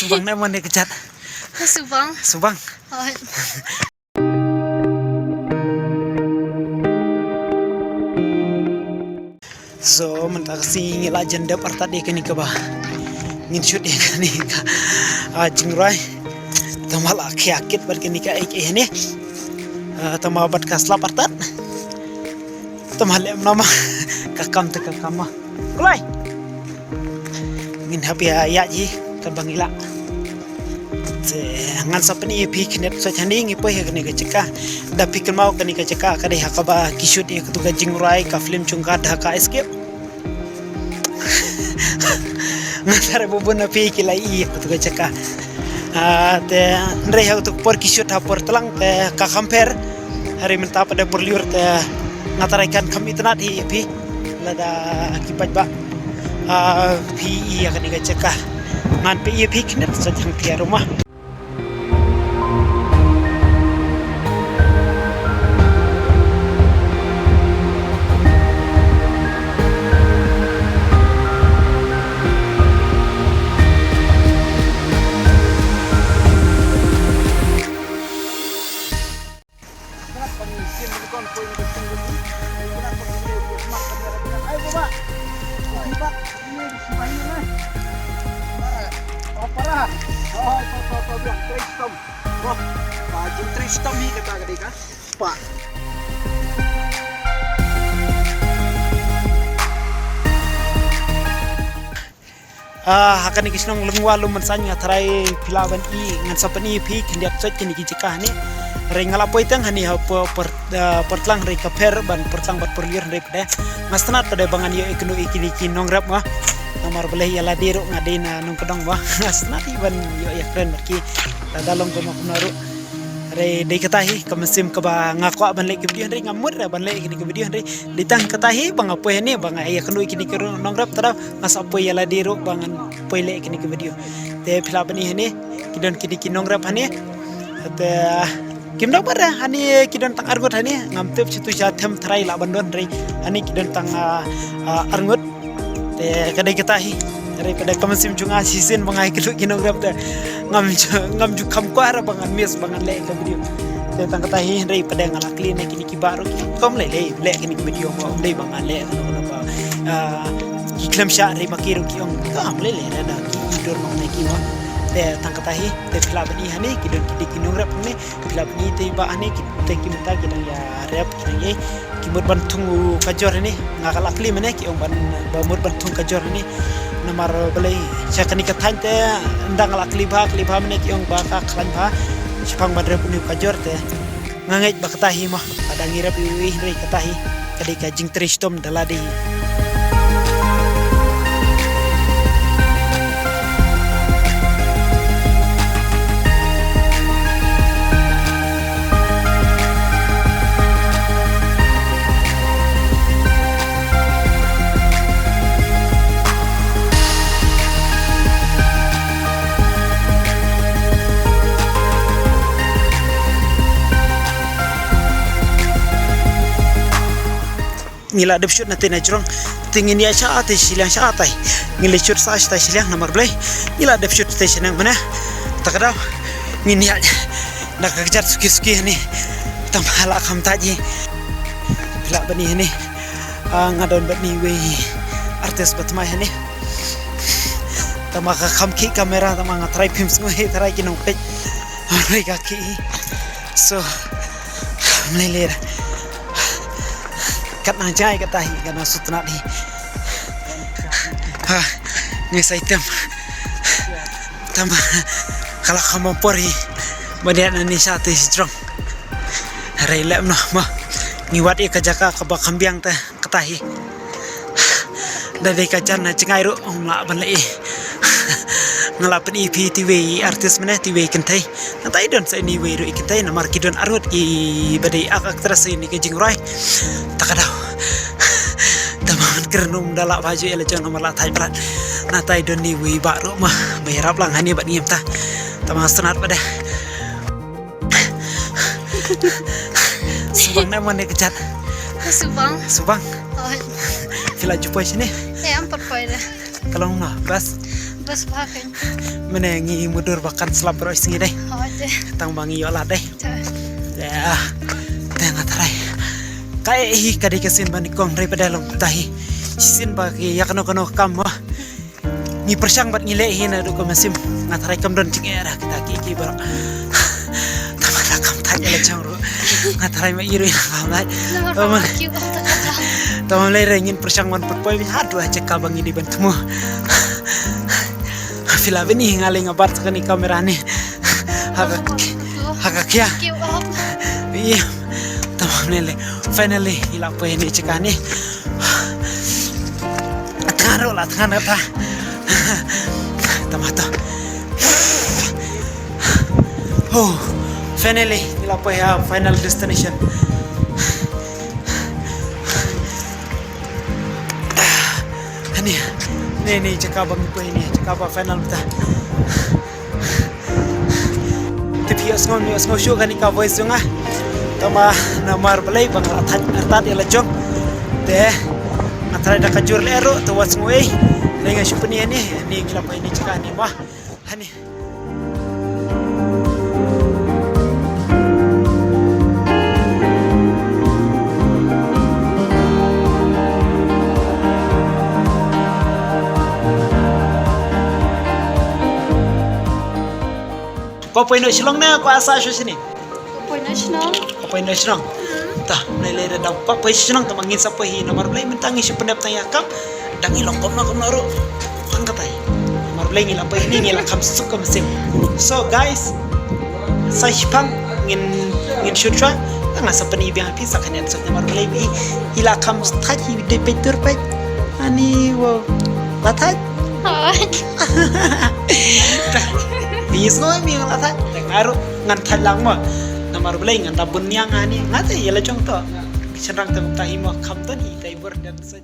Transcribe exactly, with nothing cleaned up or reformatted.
Subang ne mane ka jat? Subang. Subang. Hooid. So mynta ka sngi ngi la jan dep artat ïa kane kaba ngin shoot ïa kane ka, ah, jingrwai. Te ma la khia kit bad kane ka ei ei ne. Ah, te ma bad ka slap artat. Te ma lem nama ka kam te ka kam ma. Kulai. Ngin hap ïa ïa ji katba ngi lah. Te ngan sa pyni ïa phi khyndiat sa shane ngi poi ha kane ka jaka. Da phi kynmaw kane ka jaka ka dei ha kaba ki shoot ïa katu ka jingrwai ka film jong ka Dhaka Escape. Nga tharai ba bun na phi ki la ïohi ïa katu ka jaka. Ah, te hynrei ha katu ka por ki shoot ha por tlang te ka kham pher. Hynrei mynta pat da por lyiur te nga tharai kan kham itynnad hi ïa phi. Lada ki paidbah, ah, phi ïohi ïa kane ka jaka. Ngan pyni ïa phi khyndiat sa jong phi ruh ma. Ah, ha kane ka shnong Lyngwa Lummansaiñ nga tharai phi lah ban i, ngan sa pyni ïa phi khyndiat sot kine ki jaka hangne. Hynrei nga la poi tang hangne ha por, por, ah, por tlang hynrei ka pher ban por tlang bad por lyiur hynrei pat de nga sngewtynnat pat de ba ngan ïoh ïakynduh ïa kine ki nongrep ma. Namar balei ïa lade ruh nga dei na nongkyndong ma. Nga sngewtynnat hi ban ïoh ïakren bad ki. Lada long kumno kumno ruh. Hynrei dei kata hi ka mynsiem kaba nga kwah ban leh ka video hynrei ngam mut re ban leh kine ki video hynrei dei tang kata hi ba nga poi hangne ba nga ïakynduh ïa kine ki nongrep, te da nga sa poi ïa lade ruh ba ngan poi leh kine ki video. Te phi lah ban i hangne ki don kine ki nongrep hangne. Te kim dang pat re hangne ki don tang arngut hangne, ngam tip shatu sha them tharai lah ban don hynrei hangne ki don tang, ah, ah, arngut. Te ka dei kata hi. Hynrei pat de ka mynsiem jong nga shisien ba nga ïakynduh ki nongrep te ngam ju, ngam ju kham kwah re ba ngan miss ba ngan leh ka video. Te tang kata hi hynrei pat de nga la kylli na kine ki bah ruh ki ong lei lei leh kine ki video ba ym dei ba nga leh kano kano ba, ah, ki khlem shah hynrei ma ki ruh ki ong kam lei lei re da ki i dur ma ngi ki ma. Te tang kata hi te phi lah ban i hangne ki don ki dei ki nongrep hangne. Phi lah ban i te i bah hangne ki te ki mynta ki dang ïarep ki dang ïa ki mut ban thung u kajor hangne. Nga ka la kylli mynne ki ong ban ba mut ban thung kajor hangne. Namar balei sha kane ka thaiñ te ynda nga la kylli bha kylli bha mynne ki ong ba ka khlaiñ bha shaphang ban rep une u kajor te nga ngeit ba kata hi mo. Lada ngi rep iwei hynrei kata hi ka dei ka jingtrei shitom da lade hi. Ngi la dep shoot na te na jrong. Te ngin ïa sha te shiliang sha tai. Ngi la shoot sa sha tai shiliang namar blei. Ngi la dep shoot te shaneng mane. Ta ka daw ngin ïa da ka kjat suki suki hani. Tam la kham ta ji. Phi lah ban i hani. Ah, nga don bad ni wei artist ba tmai hani. Tama ka kham ki kamera tama nga try phim sngew hi try ki nongpeit. Hynrei ka ki. So, mlei lei. Kat nang jai kata hi, kat nang sutnat hi. Ha, ngi sa item. Tama, ka la kham por hi. Ba dei na ni sa te strong. Hynrei lem noh ma. Ngi wad ïa ka jaka kaba kham biang te. Kata hi. Da dei ka jan na jngai ruh ym lah ban leh. Nga la pyni phi te wei artist mane te wei kynthei. Nangta i don sa ini wei ruh i kynthei namar ki don arngut kiba dei ak actress ini ka jingrwai. Ta ka daw. Tama man kren ym da lah ba ju ïa la jong namar la thai brat. Nangta i don ni wei ba ruh ma ba ïarap lang hani bad ngim ta. Tama sngewtynnat bad de. Subang ne mane ka jat? Subang. Subang. Oh. Phi la ju poi shane? Eh, am pat poi de. Ka long na bas. Mynne ngi mutdur ba kan slap baroh sngi dei. Tang ba ngi ïoh lad dei. Te nga tharai kaei hi ka dei ka sien ba nyngkong, hynrei pat dei long kumta hi. Shisien ba ki ïa kano kano ka kam mo, ngi pyrshang bad ngi leh hi naduh ka mynsiem. Nga tharai kam don jingeh ruh kita kiei kiei baroh. Tang ba la kham thait ïa la jong ruh. Nga tharai ma i ruh i la kham thait. Tang ba lei ruh ngin pyrshang ban pynpoi beit haduh ha jaka ba ngi dei ban thmu. Phi lah ban i nga lei nga bat sa kane ka kamera ne ha ka, ha ka khia. Ïa, tang ba lei, finally ngi la poi hangne ha jaka ne. Tang ruh la tang ruh ta. Tang ba to. Oh, finally ngi la poi ha final destination. Hangne, hangne, hangne jaka ba ngi poi, hangne jaka ba final mynta. Te phi ïohsngew, ïohsngew shuh kane ka voice jong nga. Tang ba namar balei ba nga la thait artat ïa la jong. Te nga tharai da ka jur leh ruh te wat sngew ei. Lei nga shu pyni hangne, hangne ngi la poi hangne jaka hangne mo. Hangne. Ko poi noh Shillong ne ko sa shu sini? Ko poi noh Shillong. Ko poi noh Shillong. Ta, nai lei da dang ko poi Shillong, ta ma ngin sa poi hi, namar balei mynta ngi shu pyndep tang ïa kam. Dang ngi long kumno kumno ruh. Tang katai. Namar balei ngi la poi hi, ngi la kham suk ka mynsiem. So guys, sa shipang ngin, ngin shoot shuwa. Tang nga sa pyni biang phi sa kane suk namar balei hi. Hi la kham thait hi dei peit dur peit. Ani wow. La thait. Ngi sngew mi la thait. Te nga ruh ngan thait lang mo. Namar balei ngan da bun ïa nga ni. Nga te ïa la jong to. Ki shynrang te mynta hi mo kham don hi tai bor dan sa.